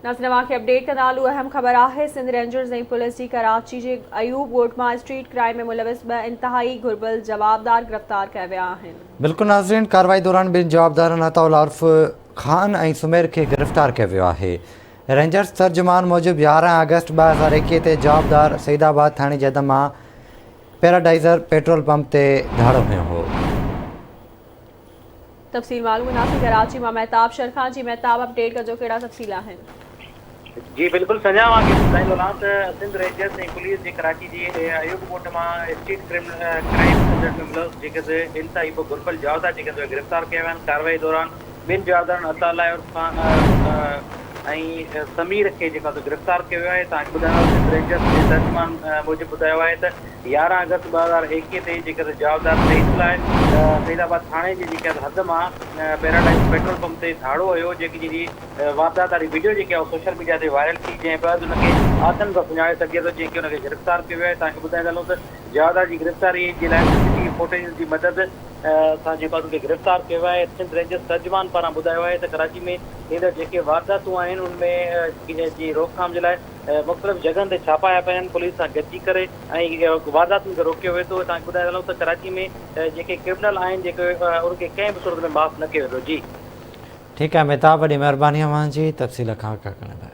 ناظرين اوهان کي اپڊيٽ ڪندا هلون اهم خبر آهي سنڌ رينجرز ۽ پوليس جي ڪراچي جي ايوب ڳوٺ مان اسٽريٽ ڪرائم ۾ ملوث ٻه انتهائي گهربل جوابدار گرفتار ڪيا ويا آهن. بلڪل ناظرين ڪارروائي دوران ٻن جوابدارن عطاء الله عرف خان ۽ سمير کي گرفتار ڪيو ويو آهي. رينجرز ترجمان موجب 11 آگسٽ 2021 تي جوابدار سعيد آباد ٿاڻي جي حد مان پيراڊائزر پيٽرول پمپ تي ڌاڙو هنيو هو. تفصيل معلوم ڪنداسين ڪراچي مان مهتاب شر کان جي مهتاب اپڊيٽ ڪجو ڪهڙا تفصيل آهن. جي بلڪل سنجا اوهان کي ٻڌائيندو هلان ته سنڌ رينجرز ۽ پوليس جي ڪراچي جي ايوب ڳوٺ مان اسٽريٽ ڪرائيم ڪندڙ ۾ ملوث جيڪي سي انتهائي گهربل جوابدار جيڪي سي گرفتار ڪيا ويا آهن ڪارروائي دوران ٻن جوابدارن عطاء الله عرف خان ۽ سمير کي جيڪو آهي سو گرفتار ڪيو ويو آهي. توهان کي ٻڌايان ته سنڌ رينجرز جي ترجمان موجب ٻڌايو آهي ته 11 آگسٽ 2021 تي جيڪي سو جوابدار سعيد الله سعيد آباد ٿاڻي جي جيڪي آهي حد مان پيراڊائز پيٽرول پمپ تي ڌاڙو هنيو جيڪي جي واردات واري وڊيو جيڪي آهي سوشل ميڊيا تي وائرل ٿي جنهن بعد ان کي آسن سان سڃاڻي سگهجي ٿو جنهن کي ان کي گرفتار ڪيو ويو آهي. توهان کي ٻڌائيندا هلون ته جوابدار جي گرفتاري جي لاء سي سي ٽي وي فوٽيجز جي مدد سان جيڪو آهي ان کي گرفتار ڪيو ويو آهي. سنڌ رينجرز ترجمان پاران ٻڌايو آهي ته ڪراچي ۾ ٿيندڙ جيڪي وارداتون آهن ان ۾ جي روڪٿام جي لاء مختلف جڳهن تي ڇاپا هنيا پيا آهن پوليس سان گڏجي ڪري ۽ وارداتن کي روڪيو ويندو. توهان کي ٻڌائي هلون ته ڪراچي ۾ جيڪي ڪرمنل آهن جيڪي ان کي ڪنهن به صورت ۾ معاف نه ڪيو ويندو. جي. ٺيڪ آهي مهتاب وڏي مهرباني اوهان جي تفصيل کان آگاهه ڪرڻ لاء.